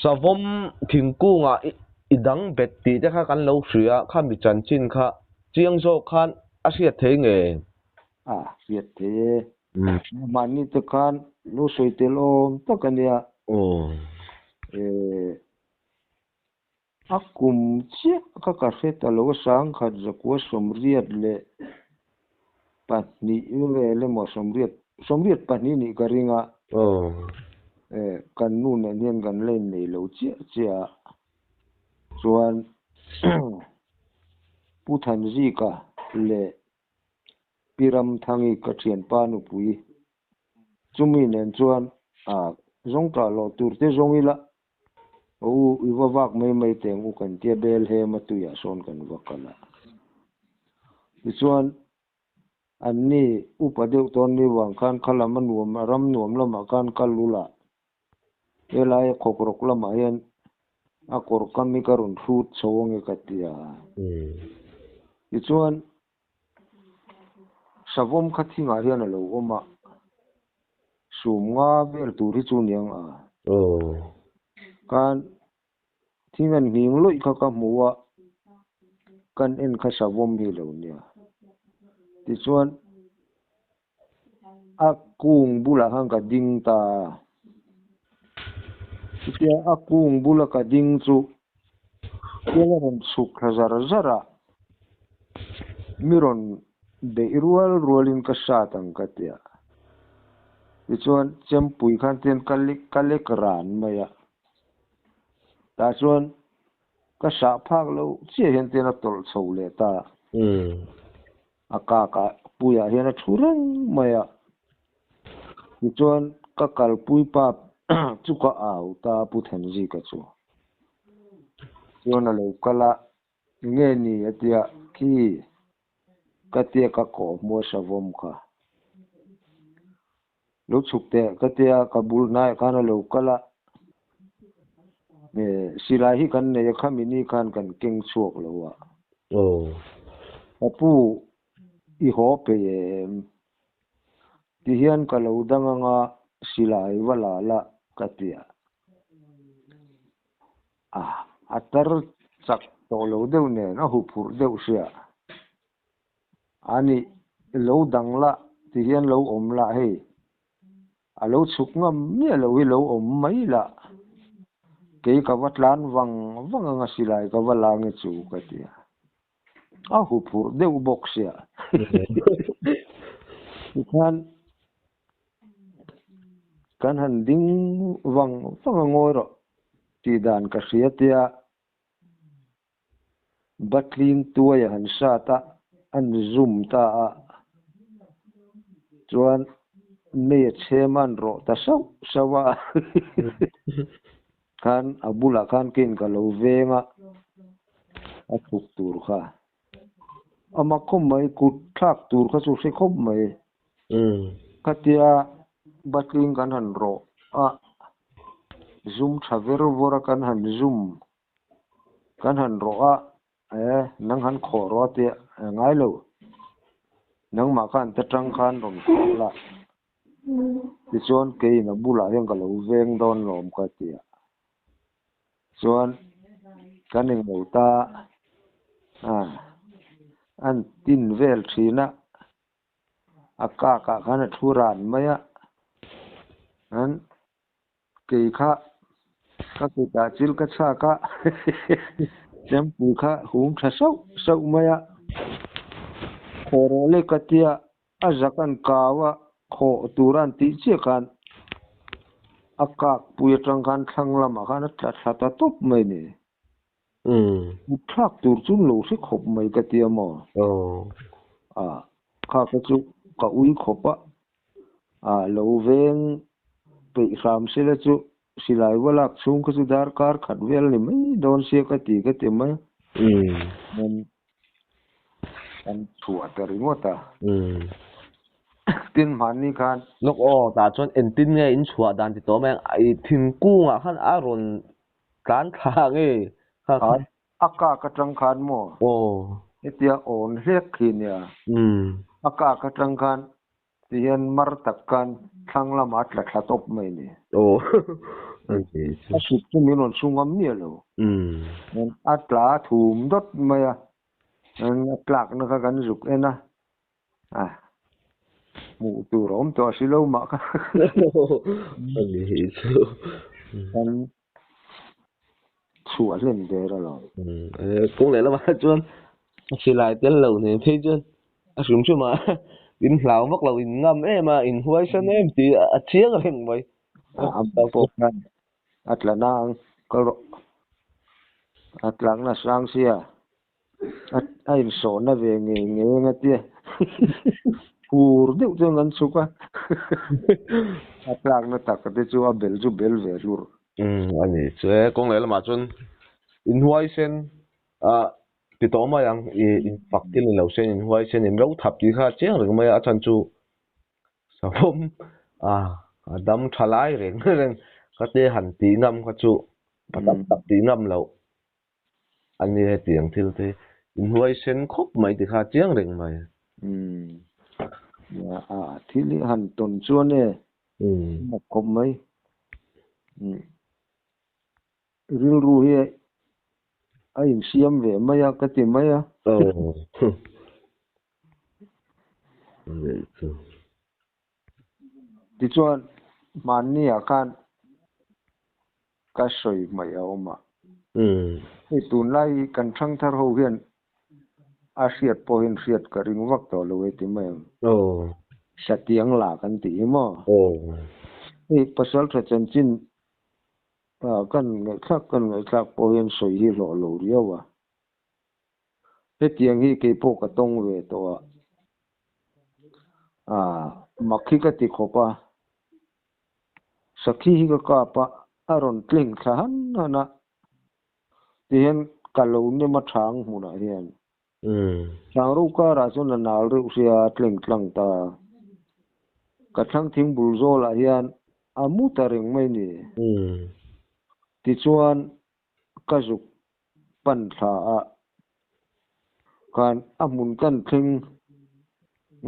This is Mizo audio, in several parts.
Savawm thingkungah i dang bet tih te kha kan lo hria, khami chanchin kha chiang zawk khan a hriat thei nge? A hriat thei e. Mahni te khan lo sawi tel awm tak a nia. A kum chiah kha ka hre ta lo a, sangkhat zakua 82 vel emaw sawmriat 82 nih ka ring a. Kan nu nen hian kan la innei lo chiah chiah a, chuan Pu Thanzika leh Pi Ramthangi ka thianpa nupui chumi nen chuan zawngtah loh tur te zawng ila Aw u, i va vak mai mai teng u kan tia bel hem a tuiah sawn kan va kal a. Tichuan, anni upa deuh tawn ni vang khan kha lam a nuam a ram nuam lamah khan kal ul a, helaia khawkrawk lamah hian a kawr kam hi ka rawn hrut chho ange ka ti a. Tichuan, Savawm kha thingah hian a lo awm a, sum nga vel tur hi chu niang a. Khan thing an nghing lawih kha ka hmu a, kan en kha savawm hi lo nia. Tichuan a kung bulah khan ka ding ta a. Chutia a kung bula ka ding chu thil a rawn chhuk thla zar zar a, mi rawn beih rual rualin ka hrat ang ka ti a. Tichuan chempui khan tian ka lek ka lek ran mai a, tah chuan ka sah phak lo chiah hian tian a tawlh chho leh ta a. A kak ah puiah hian a thu reng mai a, tichuan ka kalpui pa chu ka au ta a Pu Thanzika chu. Chuan a lo kal a, Nge ni a tia, khi ka tia ka kawh hmuh a savawm kha. Lo chhuk teh ka tia ka bul hnaiah khan a lo kal a, silai hi kan nei a khami ni khan kan keng chhuak lo a. Ka pu i haw pei em? Ti hian ka lo dang anga silai va la la ka ti a. A tar chak tawh lo deuh nen a huphurh deuh hria. Ani lo dang la ti hian lo awm la hei, a lo chhuk ngam miah lo hi lo awm mai la, kei ka va tlan vang vang anga silai ka va la nge chu ka ti a, a huphurh deuh bawk sia. Tikhan kan han ding vang vang a ngawi rawh tih dan ka hria tia. Batling tuai a han sat a, an zum ta a, chuan mei a chhem a an rawh ta sauh sauh a, khan a bulah khan kein ka lo veng a, a thuk tur kha a mak khawp mai, kut thlak tur kha chu hre khawp mai, khatia batling kan han rawh a, zum tha ver vawr a kan han zum. Kan han rawh a, e, nang han khawh rawh a tia, e, ngai lo. Nangmah khan ta tang khan rawn khawh la. Tichuan keiin a bulah hian ka lo veng dawn lawm ka ti a. Chuan kan englo ta a, an tin vel thin a, a kakah khan a thu ran mai a. An Kei kha ka kutah chil ka chhak a, chempui kha hum tha sauh sauh mai a, khaw rawh le ka tia a zak an kau a, khawh tur an tih chiah khan a kak pui atang khan thlang lamah khan a tla thla ta tawp mai ni. Kut thlak tur chu lo hre khawp mai ka tia maw? A, kha ka chu ka ui khawp a, a lo veng peih hram sela chu silai va lak chhung kha chu darkar khat vel ni mai dawn sia ka ti ka ti mai. Kan chhuah ta ringawt a. Tin hmanni khan. Lawk aw, tah chuan engtin nge in chhuah dan ti tawh mai ang, i thingkungah khan a rawn Tlan thla nge kha kha. A kak atang khan maw? Aw. Hetia awn hlek khi nia. A kak atang khan ti hian mar tak khan thlang lamah a tla thla tawp mai ni. Aw. A sut chu min rawn su ngam miah lo. A tla thum dawt mai a, a tlakna kha kan zuk en a, a hmuh tur a awm tawh a si lo mah kha. Kan chhuah hlen der alawm. Kawng leh lamah chuan a silai tel lo nen phei chuan a hrim hrim a, in hlau vak lo, in ngam em a, in huaisen em tih a chiang reng mai. A pawh khan a tla na ang kal rawh. A tlakna sang sia a insawhna ve ngei ngei ang a tia. Phur deuh chuan kan chhuk a. A tlakna tak te chu a bel chu bel ve hlur. A ni chu e, kawng leh lamah chuan inhuaisen a ti tawh mai ang, i infak thil ni lo se inhuaisen in ro thap tih kha a chiang reng mai a, a chhan chu Savawm a a dam tha lai reng reng ka te han tih ngam kha chu pa tam tak tih ngam loh a ni hetiang thil te hi inhuaisen khawp mai ti kha a chiang reng mai. Umm a thil hi han tawn chuan e mak khawp mai. Umm rilru hi a insiam ve mai a ka ti mai a. Tichuan hmanni ah khan ka sawi hmaih a awm a. Hei tunlai kan thangthar ho hian a hriat pawhin hriat ka ring vak tawh lo e ti mai ang. Satiang la kan tih hi maw? Hei pasaltha chanchin kan ngaihthlak kan ngaihthlak pawh hian sawi hi hlawh lo riau a. Hetiang hi kei pawh ka tawng ve tawh a, ah mak hi ka ti khawp a, sakhi hi ka kap a, a rawn tling thla han han a, tihian ka lo nem a thang hmunah hian thang ro karah chuan a nal reuh sia a tling tlang ta, ka thlang thing bul zawlah hian a mu ta reng mai ni. Tichuan ka zuk pan thla a, khan a hmun kan thleng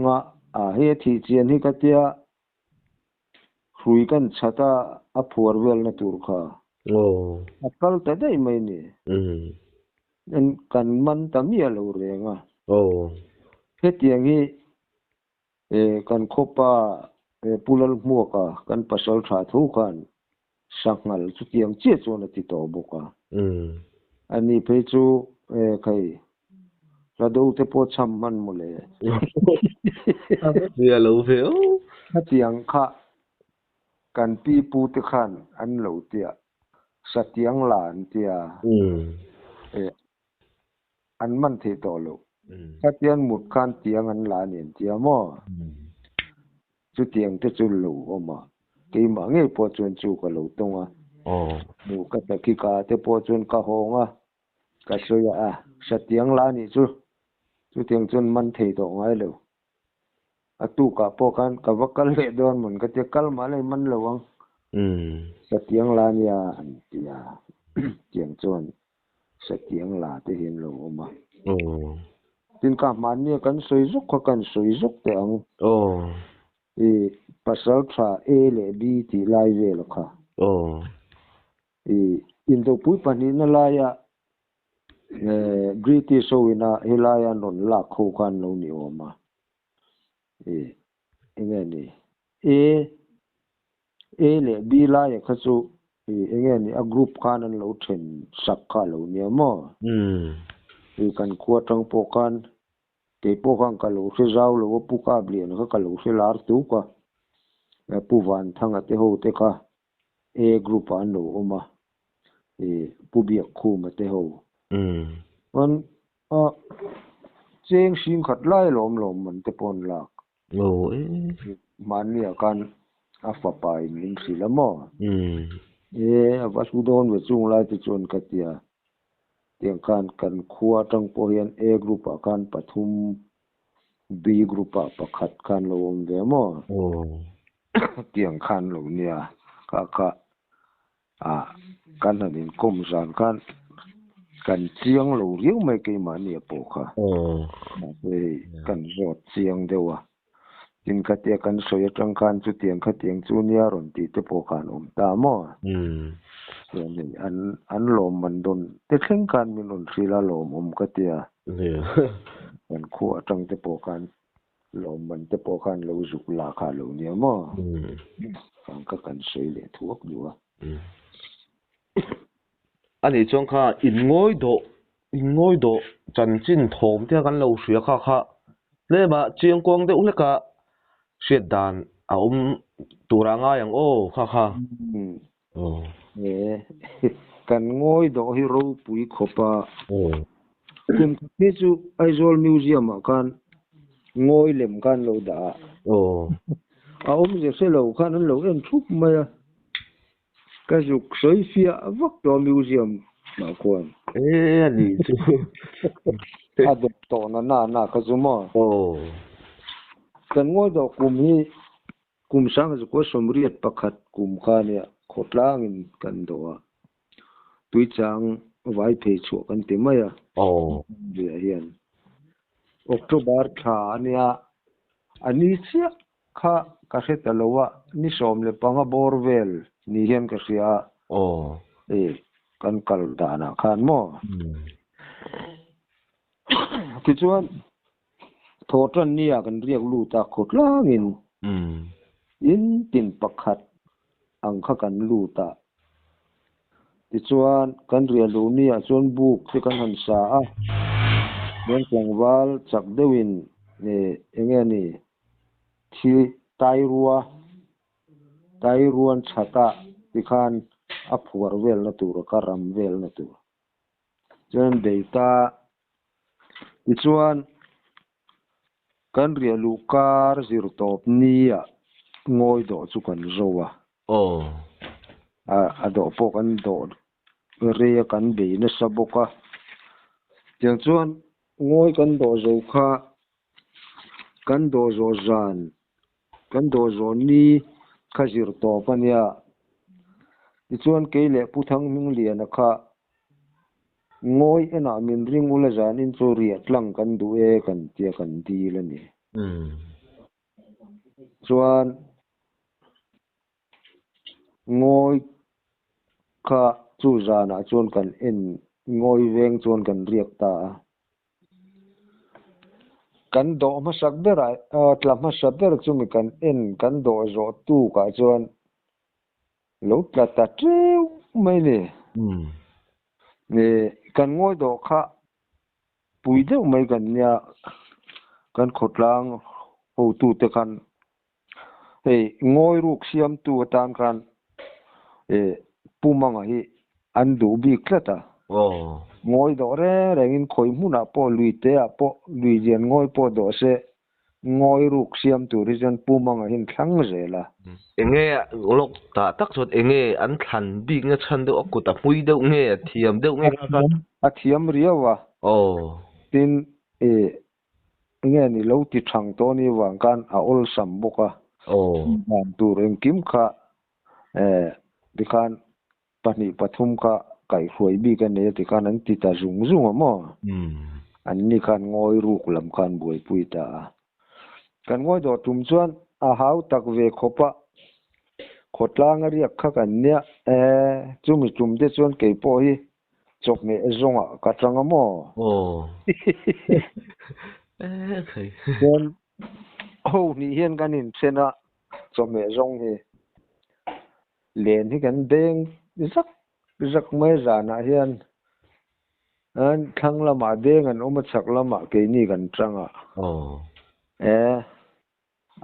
nga a hei a thih chian hi ka tia hrui kan chhat a a phuar velna tur kha a kal ta daih mai ni kan man ta miah lo reng a hetiang hi Kan khawpa Pu Lalhmuaka kan pasal tha tho khan sanghal chutiang chiah chuan a ti tawh bawk a. Ani phei chu khai hlado te pawh chham hman mawle. Zia lo ve aw. Khatiang kha kan pi pu te khan an lo tia, satiang la an tia. An man theih tawh loh. Khatian mut khan tiang an la a ni an tia maw? Chutiang te chu lo awm a, keimah ngei pawh chuan chu ka lo tawng a. Hmuh ka ta khi ka te pawh chuan ka hawng a, ka sawi a, a hriatiang la a nih chu. Chutiang chuan man thei tawh ngai lo. A tukah pawh khan ka va kal leh dawn mawn ka tia, kal mah leh man lo ang. Satiang la nia an ti a, tiang chuan satiang la te hi an lo awm a. Tin ka hmannia kan sawi zuk kha kan sawi zuk teh ang. I pasal tha A leh B tih lai vel kha. I indopui pahnihna laia British ho ina helai an rawn lak ho kha an lo ni awm a. Enge ni? A A leh B laia kha chu enge ni a group khan an lo then sak kha a lo nia maw? Kan khua atang pawh khan kei pawh khan ka lo hre zau lo a, Pu Kapliana kha ka lo hre lar tuk a, Pu Vanthanga te ho te kha A group ah an lo awm a, Pu Biakkhuma te ho. Chuan cheng hring khat lai lawm lawm man te pawh an lak. Mahni ah khan a fapa in min hrilh a maw? E a va hlu dawn ve chung lai te chuan ka ti a, tiang khan kan khua atang pawh hian A group ah khan pathum B group ah pakhat khan lo awm ve maw? Tiang khan lo nia kha kha ah kan han inkawm zan khan kan chiang lo riau mai keimahni a pawh kha. Mahse hei kan zawt chiang deuh a. Tin khatia kan sawi atang khan chutiang khatiang chu nia rawn tih te pawh khan awm ta maw? Chuan hei an an lawmman dawn te thleng khan min rawn hrilh a lawmawm ka tia. Kan khua atang te pawh khan lawmman te pawh khan lo zuk la kha lo nia maw? Kang kha kan sawi leh thuak duh a. Ani chuan kha in ngawi dawh in ngawi dawh chanchin thawm te kan lo hria kha kha tlema chiangkuang deuh hleka hriat dan a awm tura ngai ang aw kha kha. E kan ngawi dawh hi ropui khawp a. Kum khat hi chu Aizawl Museum ah khan ngawi lem khan lo dah a. A awmzia hre lo khan an lo en thup mai a. Ka zuk sawi fiah vak tawh a museum ah khuan. E a nih chu. A dawt tawh na na na kha chu maw. Aw. Kan ngawi dawh kum hi kum sangha zakua sawmriat pakhat kum kha nia khawtlang in kan dawh a. Tuichang vai phei chhuah kan ti mai a. Aw. Riah hian October thla a nia a ni chiah Kha ka hre ta lo a, ni 15 bawr vel ni hian ka hria a. Aw. E, kan kal danah khan maw? Tichuan, thawhtan nia kan riak lut a, khawtlangin in tin pakhat ang kha kan lut a. Tichuan, kan riah luh niah chuan buk te kan han sa a, chuan tlangval chak deuhin e, enge a ni? Thi Tairua, Tairuan chhata tikhan a phuar velna tur a ka ram velna tur chuan bei ta. Tichuan, kan riah luh kar zir tawp nia ngawi dawh chu kan zo a. Aw. A dawh pawh kan dawh rei a kan bei nasa bawk a. Tiang chuan ngawi kan dawh zo kha Kan dawh zawh zan, kan dawh zawh ni kha zir tawp a nia. Tichuan kei leh Pu Thanghmingliana kha ngawi enah min ring ula zanin chu riah tlang kan duh e kan tia kan dil a ni. Chuan Ngawi kha chu zanah chuan kan en ngawi veng chuan kan riak ta a. Kan dawh hmasak berah tla hmasa ber chu mi kan en kan dawh zawh tukah chuan lo tla ta teuh mai ni. Kan ngawi dawh kha pui deuh mai kan nia kan khawtlang hotute khan Hei ngawi ruk siamtu atan khan Pu Manga hi an duh bik tlat a. Ngawi dawh reng rengin khawi hmunah pawh lui te ah pawh lui lian ngawi pawh dawh se ngawi ruk siam tur hi chuan Pu Manga hi an thlang zel a. Enge lawk tah tak chuan enge an thlan bik nge chhan deuh a kut a hmui deuh nge a thiam deuh nge kha kha. A thiam riau a. Tin Enge ni lo ti thang tawh ni vang khan a awlsam bawk a. Dan tur engkim kha tikhan pahnih pathum kha kaihhruai bik a nei a tikhan an ti ta zung zung a maw? An ni khan ngawi ruk lam khan buaipui ta a. Kan ngawi dawh tum chuan a hau tak ve khawp a, khawtlang a riak kha kan nia chumi tum te chuan keipawh hi Chawhmeh zawngah ka tang a maw? Aw. Chuan ho hnih hian kan inthen a, chawhmeh zawng hi len hi kan beng zak zak mai zanah hian an thlang lamah deng an awm a, chhak lamah keini kan tang a. Aw. E,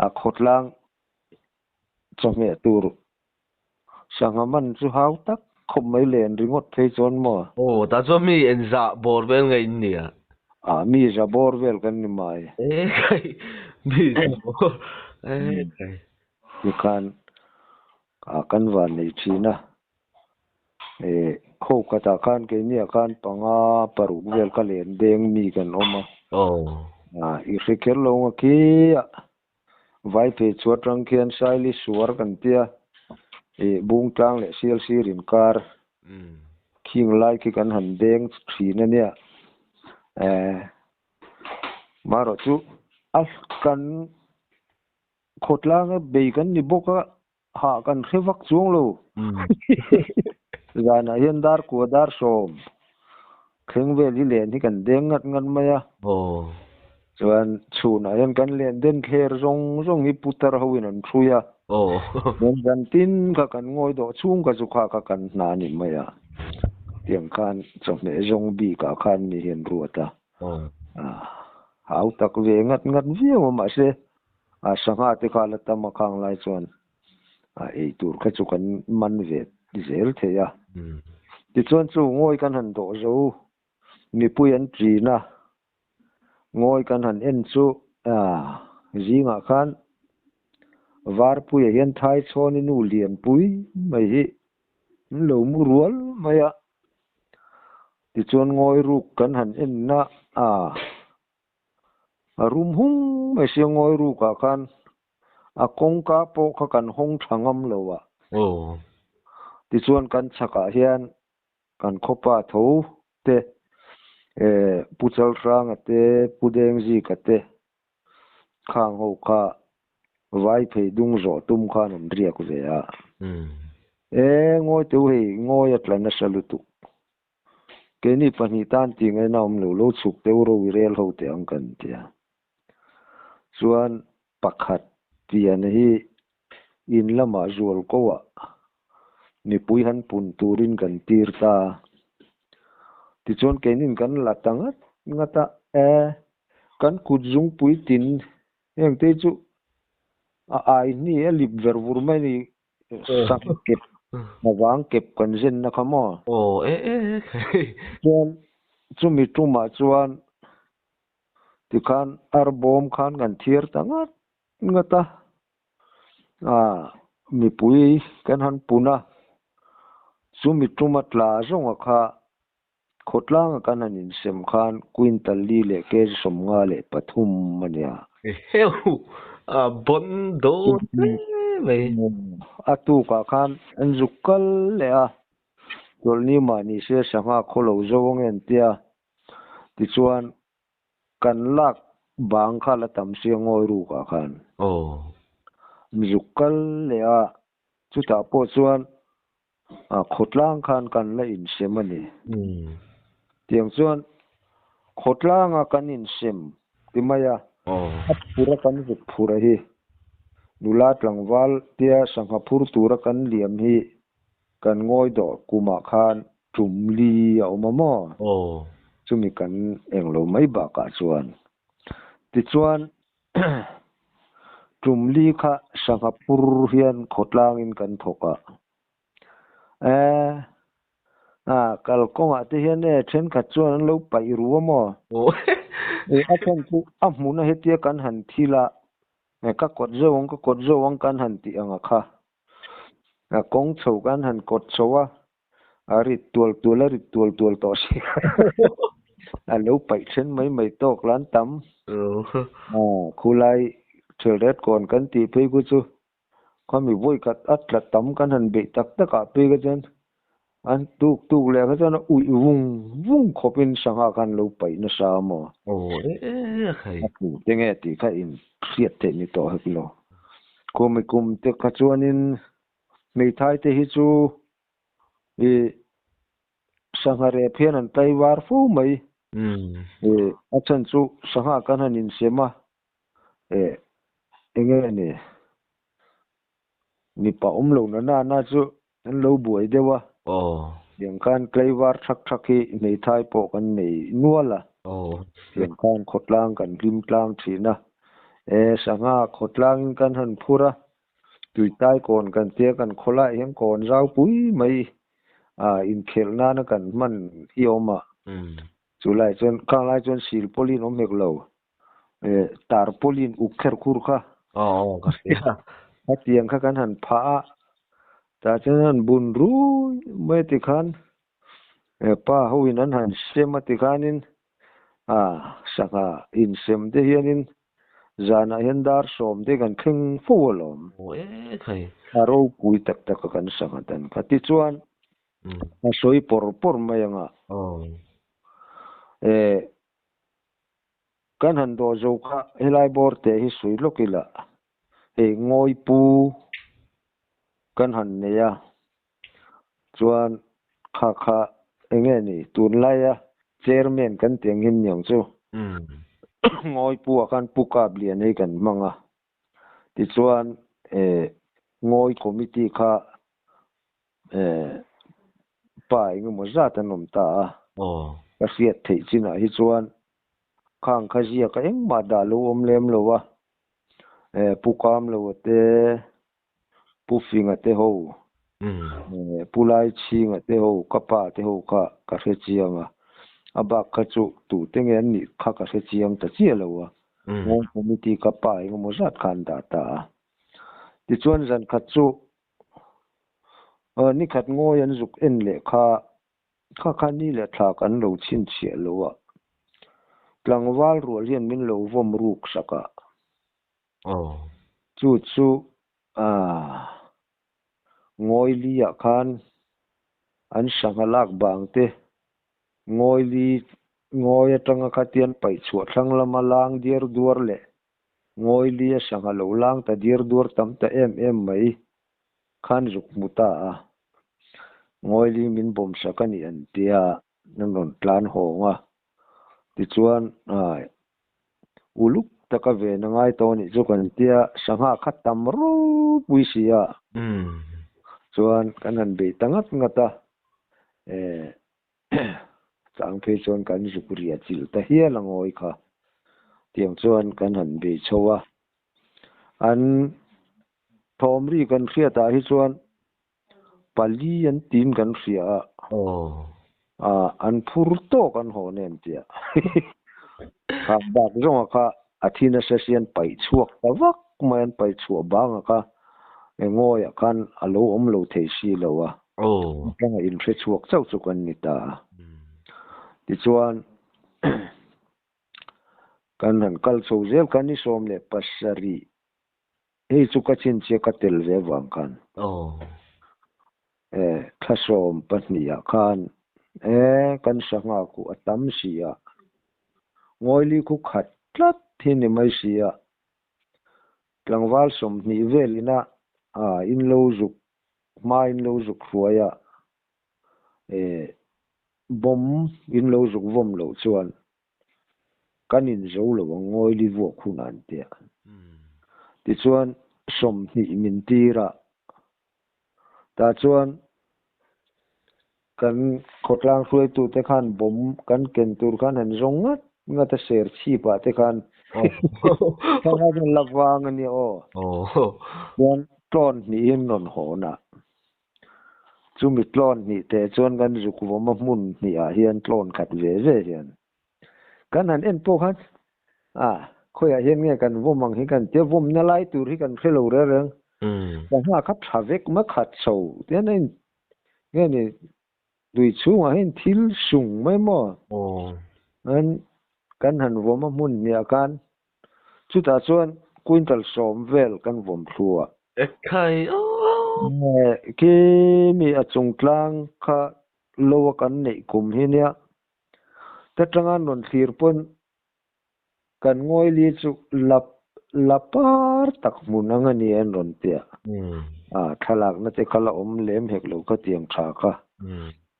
a khawtlang chawhmeh tur Sangha man chu hau tak khawp mai len ringawt phei chuan maw? Aw, tah chuan mi en zah bawr vel nge in nia? Ah, mi za bawr vel kan ni mai. E kai, mi za bawr, e kai. Tikhan ah kan van nei thin a, e ho khatah khan keiniah khan panga paruk vel ka len deng mi kan awm a. Aw. Ah, i hre kher lo nga khi a. Vai phei chu atang khian Saili suar kan tia ih Bungtlang leh Sialsir inkar khing lai khi kan han deng thin a nia. Eh marawh chu a kan. Khawtlanga bei kan ni bawk a, hah kan hre vak chuang lo. Zanah hian dar kua dar sawm thleng vel hi len hi kan deng ngat ngat mai a. Chuan chhunah hian kan len den thler zawng zawng hi putar hoin an hrui a. Chuan zan tin kha kan ngawi dawh chhung kha chu kha kha kan hna a ni mai a. Tiang khan chawhmeh zawng bikah khan mi hian ruat a. Hau tak ve ngat ngat viau a mahse a sangha te kha la tam a khang lai chuan a ei tur kha chu kan man ve zel thei a. Tichuan chu ngawi kan han dawh zo mipui an ṭin a, ngawi kan han en chu zingah khan Varpuia hian Thaichhawni nu lianpui mai hi an lo mu rual mai a. Tichuan ngawi ruk kan han en na a, a rum hung mai sia ngawi rukah khan a kawngka pawh kha kan hawng tha ngam lo a. Tichuan kan chhakah hian kan khawpa tho te, Pu Chalhranga te, Pu Dengzika te khang ho kha vai phei dung zawh tum khan an riak ve a. E ngawi teu hei ngawi a tla nasa lutuk. Keini pahnih tan tih ngaihna awm lo, lo chhuk teu ro i rel ho teh ang kan ti a. Chuan pakhat pian hi in lamah zual ko ah mipui han pun turin kan tir ta. Tichuan keinin kan la ta ngat ngat a, e kan kut zungpui tin heng te chu a ai hni a lip ver vur mai ni Sak kep avang kep kan zen na kha maw? Aw e e e. Chuan chumi tumah chuan tikhan arbawm khan kan thiar ta ngat ngat a, ah mipui kan han pun a, chumi tuma tla zawnga kha Khawtlanga kan han insem khan quintal li leh kg 53 a nia. Eheu! A bawn dawn hle mai. A tukah khan an zuk kal leh a, chawlhni mahni se sangha khaw lo zo ang e an tia. Tichuan, kan lak bang kha la tam sia ngawi rukah khan. An zuk kal leh a, chutah pawh chuan A khawtlang khan kan la insem a ni. Tiang chuan khawtlanga kan insem ti mai a, a phura kan zuk phura hi nula tlangval tia sangha phur tura kan liam hi kan ngawi dawh kumah khan tum li a awm a maw? Chumi kan englo mai bakah chuan. Tichuan Tum li kha sangha phur hian khawtlangin kan thawk a. E, a kalkawngah te hian e thenkhat chuan an lo paih ru a maw? E, a then chu a hmuna hetia kan han thil a, e ka kawt zo ang, ka kawt zo ang kan han tih ang a kha. A kawng chho kan han kawt chho a, a rit tual tual a rit tual tual tawh si a lo paih then mai mai tawk la an tam. Khulai Thelret kawn kan tih phei khu chu khami vawi khat a tla tam kan han beih tak tak ah phei kha chuan an tuk tuk leh kha chuan a uih vung vung khawpin sangha khan lo paih nasa a maw. A tlu te nge tih kha in hriat theih ni tawh hek lo. Khumi kum te kha chuanin Hmeithai te hi chu i sangha rep hian an tlai var fo mai. I a chhan chu sangha kan han insem a, e enge ni mipa awm lo na na na chu an lo buai deuh a. Tiang khan tlai var thak thak hi hmeithai pawh kan nei nual a. Tiang khan khawtlang kan hlim tlang thin a. E sangha khawtlangin kan han phur a, Tuitai kawn kan tia kan khawlaiah hian kawn zau pui mai a inkhelh nana kan hman hi a awm a. Chu lai chuan khang lai chuan sil pawlin awm hek lo tar pawlin uk kher khur kha. A tiang kha kan han phah a, tah chuan an bun rui mai a tikhan pa hoin an han sem a tikhanin a sangha insem te hianin Zanah hian dar sawm te kan thleng fo alawm. A ropui tak tak a kan sangha dan kha. Tichuan a sawi pawr pawr mai ang a. E kan han dawh zo kha helai bawr teh hi sawi lawk ila. Hei ngawi pu kan han nei a, chuan kha kha enge ni tunlaia chairman kan tih ang hin niang chu. Ngawi pu ah khan pu kap lian hei kan hmang a, tichuan ngawi committee kha pa engemaw zat an awm ta a, ka hriat theih chinah hi chuan khang kha ziaka engmah dah lo awm lem lo a, Pu Kamloa te, Pu Finga te ho, Pu Laichhinga te ho, ka pa te ho kha ka hre chiang a, a bak kha chu tute nge an nih kha ka hre chiang ta chiah lo a, Ngawng Committee ka pa engemaw zat kha an dah ta a. Tichuan zan khat chu nikhat ngawi an zuk en leh kha Kha kha ni leh thla kan lo chhinchhiah lo a, tlangval rual hian min lo vawm ruk sak a. Chu chu Ngawili ah khan an sangha lak bang te Ngawili ngawi atanga khatian paih chhuah thlang lama lang diar duar leh Ngawili a sangha lo lang ta diar duar tam ta em em mai khan zuk hmu ta a, Ngawili min bawm sak a nih an tia an rawn tlan hawng a, tichuan uluk taka ven a ngai tawh a nih chu kan tia sangha kha tam ropui si a, chuan kan han bei ta ngat ngat a, chang phei chuan kan zuk ria chilh ta hial a ngawi kha, tiang chuan kan han bei chho a, an thawmri kan hriatah hi chuan pali an tin kan hria a, an phur tawk an haw nen tia kha bak zawnga kha a thi nasa si an paih chhuak ta vak mai an paih chhuah banga kha engawiah khan a lo awm lo thei si lo a, atanga inhre chhuak chauh chu kan ni ta a. Tichuan kan han kal chho zel kha ni 17 hei chu ka chhinchhiah ka tel ve avang khan thla 12 ah khan kan sangha khu a tam si a, ngawili khu khat tlat hi ni mai si a, tlangval 20 vel ina in lo zuk hma in lo zuk hruai a, bawm in lo zuk vawm loh chuan kan inzo lo ang ngawili vuak hun an tia. Tichuan 20 min tir a, tah chuan kan khawtlang hruaitute khan bawm kan ken tur khan han zawng ngat ngat a ser chhipah te khan khan la vang a nia aw. Chuan tlawn hnihin rawn hawn a, chumi tlawn hnih teh chuan kan zuk vawm a hmun hnihah hian tlawn khat ve ve hian kan han en pawh khan khawiah hian nge kan vawm ang hi kan tia vawmna lai tur hi kan hre lo reng reng. Sangha kha tha vek mai khat chho tian a in nge ni tui chhungah hian thil sung mai maw an kan han vawm a hmun hniah khan chutah chuan quintal 10 vel kan vawm thlu a. Khi mi a chung tlang kha lo a kan neih kum hi nia ta tanga rawn thlir pawn kan ngawili chu lap lapar tak hmun ang a ni an rawn tia. Thlalakna te kha la awm lem hek lo kha tiang tha kha.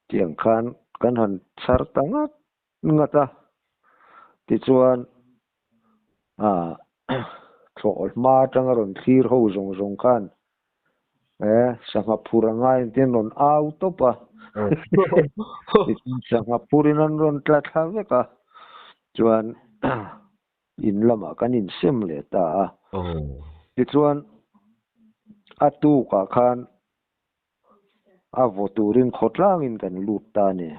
Tiang khan kan han chhar ta ngat ngat a. Tichuan thlawh hma atanga rawn thlir ho zawng zawng khan sangha phur a ngai ang tiin rawn au tawp a. Sangha phurin an rawn tla thla vek a. Chuan in lamah kan insem leh ta a. Tichuan a tukah khan a vaw turin khawtlangin kan lut ta a ni.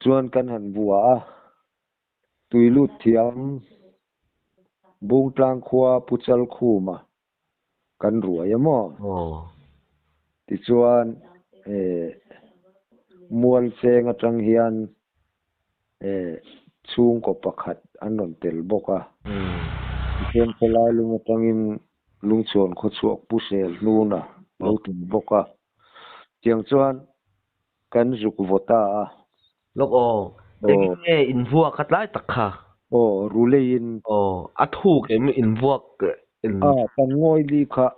Chuan kan han bua a, tui lut thiam Bungtlang khua Puchal khuma kan ruai a maw? Tichuan mual cheng atang hian chhungkaw pakhat an rawn tel bawk a. Tichuan khawlai lung atangin lungchhuan khawchhuak pu sel hnuna lo tel bawk a. Tiang chuan kan zuk vaw ta a. Lawk aw, engin nge in vuak kha tlai tak kha? Aw ruleiin. Aw a thuk em in vuak in. A kan ngawi li kha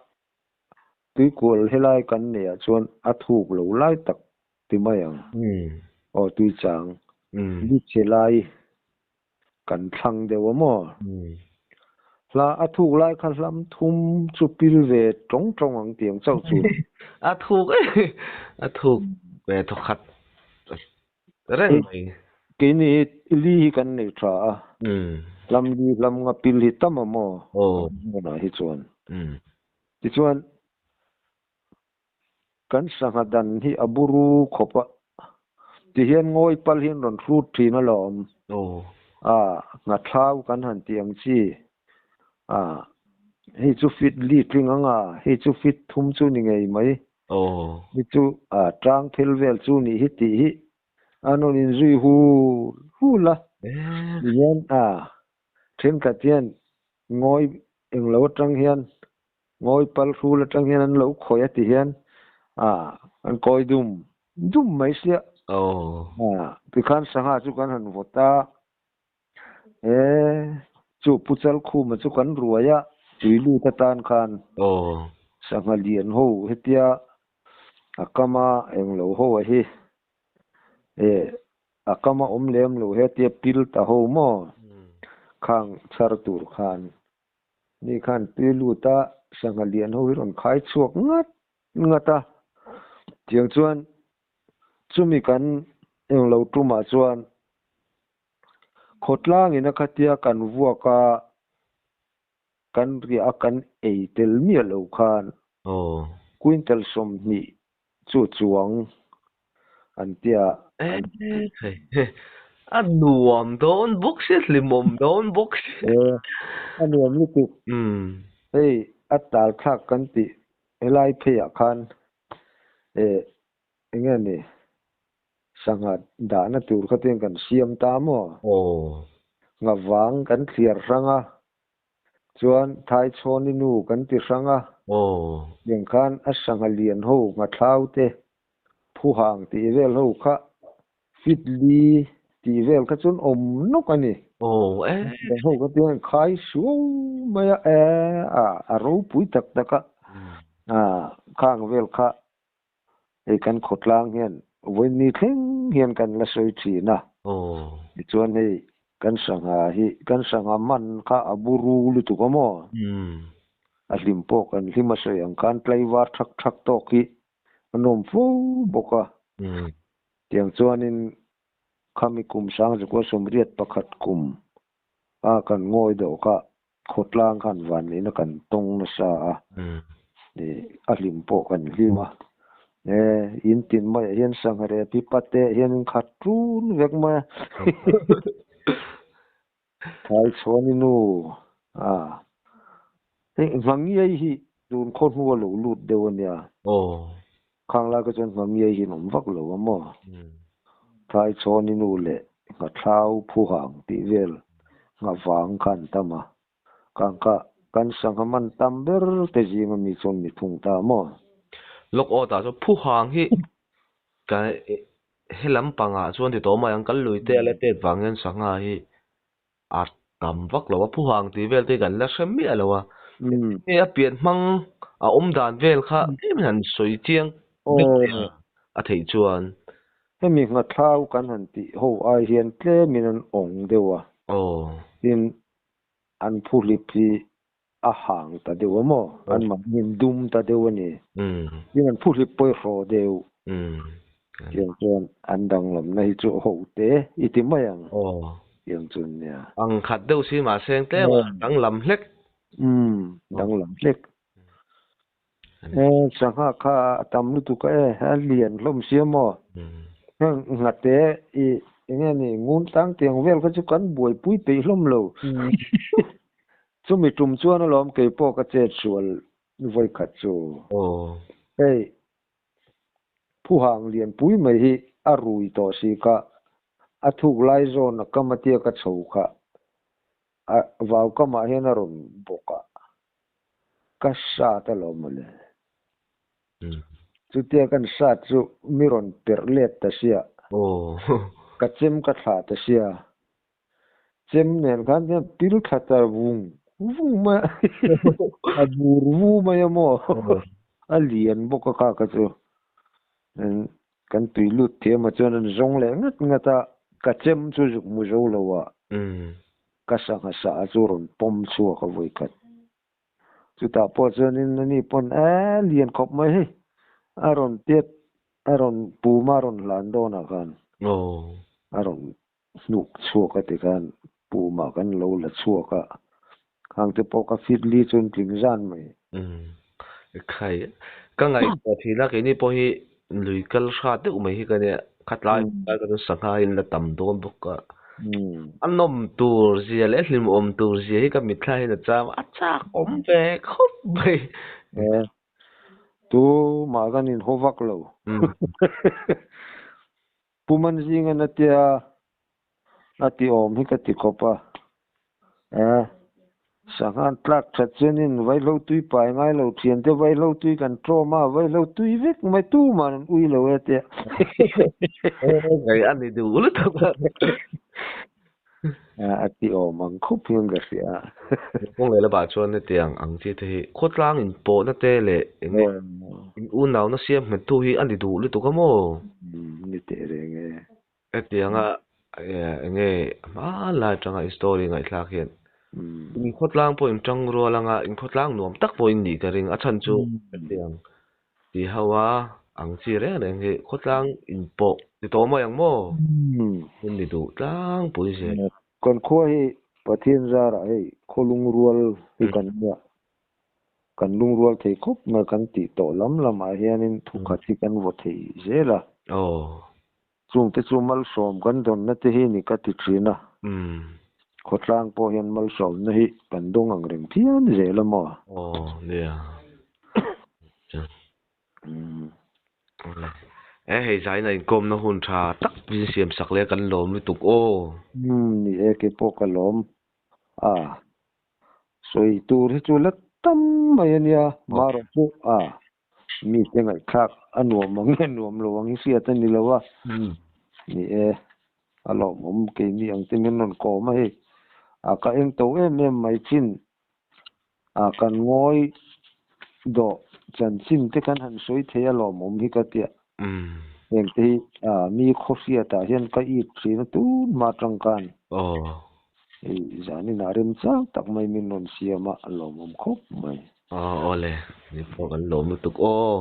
tuikual helai kan neih ah chuan a thuk lo lai tak ti mai ang. Aw tuichang li che lai kan thlang deuh a maw? Hla a thuk lai kha hlam thum chu pil ve tawng tawng ang tiang chauh chu. A thuk e, a thuk ve thawkhat reng mai. Keini hi li hi kan nei tha a, hlam li hlam nga pil hi tam a maw? Hmunah hi chuan. Tichuan Kan sangha dan hi a buru khawp a, ti hian ngawi pal hian rawn hrut thin alawm. A, nghathlau kan han tih ang chi. A, hei chu fit li tling ang a, hei chu fit thum chu ni ngei mai. Hei chu a, tang phel vel chu nih hi tih hi an rawn inzui hul hul a. Ti hian a, thenkhat hian ngawi englo atang hian Ngawi pal hrul atang hian an lo khawih a ti hian ah an kawi dum dum mai sia. Ah tikhan sangha chu kan han vawt a, e chu Pu Chalkhuma chu kan ruai a tui lut atan khan sangha lian ho hetia a kama englo ho a hi e a kama awm lem lo hetia pil ta ho maw khang chhar tur khan Ni khan tui lut a sangha lian ho hi rawn khai chhuak ngat ngat a, tiang chuan chumi kan englo tumah chuan khawtlangin a khatia kan vuak a, kan riah a kan ei tel miah lo khan quintal 20 chu chuang an tia. A nuam dawn bawk sia, hlimawm dawn bawk sia. E, a nuam lutuk. Hei a tal thlak kan tih helai pheiah khan e eng nge ni sangha dahna tur kha ten kan siam ta maw? Nghavang kan thliar hrang a, Chuan Thaichhawni nu kan ti hrang a. Tiang khan a sangha lian ho nghathlau te, phuhang tih vel ho kha fit li tih vel kha chuan awm nawk a ni. Tiang ho kha tiang khai suau mai a, e a ropui tak tak a, khang vel kha hei kan khawtlang hian vawiin thleng hian kan la sawi thin a. Tichuan hei kan sangha hi kan sangha man kha a buru lutuk a maw? A hlim pawh kan hlim a sawi ang khan tlaivar thak thak tawk hi a nawm fo bawk a. Tiang chuanin khami kum 1981 kum a kan ngawi deuh kha Khawtlang khan vanneihna kan tawng nasa a, a hlim pawh kan hlim a. E, in tin maiah hian sangha reh pipa te hian in khat ṭun vek mai a. Thai chhuan i nu a, hei Nghangiai hi tun khaw hnua lo lut deuh a nia. Khang lai kha chuan Nghangiai hi an awm vak lo a maw? Thai chhuan i nu leh Nghathlau phuhang tih vel nghavang kha an tam a, kangka kan sangha man tam ber te zinga mi chuan mi thung ta maw? Lawk aw tah chuan phuhang hi ka he lampangah chuan ti tawh mai ang, kan lui te a la tet vang hian sangha hi a tam vak lo a, phuhang tih vel te hi kan la hre miah lo a, hei a pian hmang a awm dan vel kha tlem han sawi chiang deuh thei a, a theih chuan. Hemi nghathlau kan han tih ho ai hian tlemin an awng deuh a, tin an phuhlip hi a hang ta deuh a maw, an mahni an dum ta deuh a ni, tin an phuhlip pawh i hraw deuh, tiang chuan an danglamna hi chu ho te i ti mai ang, tiang chu nia. Ang khat deuh si mahse eng tlem a danglam hlek. Umm danglam hlek. E sangha kha a tam lutuk a e a lian hlawm sia maw heng nghate i enge ni ngun tlang tiang vel kha chu kan buaipui peih hlawm lo chumi tum chuan alawm kei pawh ka chet sual vawi khat chu hei phuhang lianpui mai hi a rui tawh si kha a thuk lai zawn a kam atia ka chho kha a vau kamah hian a rawn bawk a. Ka sat alawm mawle. Chutia kan sat chu mi rawn perh let ta sia. Ka chem ka thlah ta sia. Chem nen khan hian pil thla ta vung vung mai a, a bur vu mai a maw, a lian bawk a kha kha chu. Kan tui lut thiam ah chuan an zawng leh ngat ngat a, ka chem chu zuk mu zo lo a, ka sangha sah a chu rawn pawm chhuak a vawi khat. Chutah pawh chuanin ani pawn e lian khawp mai hei a rawn tiat a rawn puma a rawn hlan dawnah khan a rawn hnuk chhuak a ti khan puma kan lo la chhuak a, khang te pawh ka fit li chuan tling zan mai. Khai ka ngaihtuah thin a keini pawh hi lui kal hrat deuh mai hi ka nia khatlai lai ka chuan sangha in la tam dawn bawk a. A nawm tur zia leh hlimawm tur zia hi ka mitthla hian a cham a chak awm ve khawp mai. Tu mah kan inhaw vak lo. Pu Manzingan a tia a ti awm hi ka ti khawp a. Eh, sangha tlak that chuanin vaihlo tui pai ngai lo thiante vaihlo tui kan tlawm a, vaihlo tui vek mai tuman an ui lo e tia. Ngai a ni duh lutuk a. A ti awm ang khawp hian ka hria. Kawng leh lamah chuan hetiang ang chi te hi khawtlang inpawhna te leh eng nge in unauna siam nghettu hi a ni duh lutuk a maw? Ni teh reng e. Hetianga eng nge hmanlai atanga i story ngaihthlak hian in khawtlang pawh in tang rual anga in khawtlang nuam tak pawh in nih ka ring a chhan chu hetiang ti ho a ang chi reng reng hi khawtlang inpawh ti tawh mai ang maw? In ni duh tlangpui zel. Kan khua hi Pathian zarah hei khawlungrual hi kan nia kan lungrual thei khawp mai kan tih tawh lam lamah hianin thukhat hi kan vaw thei zel a. Chungte chu malsawm kan dawnna te hi ni ka ti thin a. Khawtlang pawh hian malsawmna hi kan dawng ang reng phian zel a maw? Aw nia. E hei zaina inkawmna hun tha tak min siam sak leh kan lawm lutuk aw. Ni e kei pawh ka lawm a. Sawi tur hi chu la tam mai a nia marawh chu a. Mite ngaihthlak a nuam ang nge nuam lo ang hi hriat a ni lo a. Ni e, a lawmawm keini ang te min rawn kawm a hei. A ka eng to em em mai thin. A kan ngawi dawh chanchin te kan han sawi thei a lawmawm hi ka tia. Heng te hi a mi khaw hriatah hian ka it thin a tun hma tangkan. Hei zaninah remchang tak mai min rawn siam a, a lawmawm khawp mai. Aw awle, ni pawh kan lawm lutuk aw.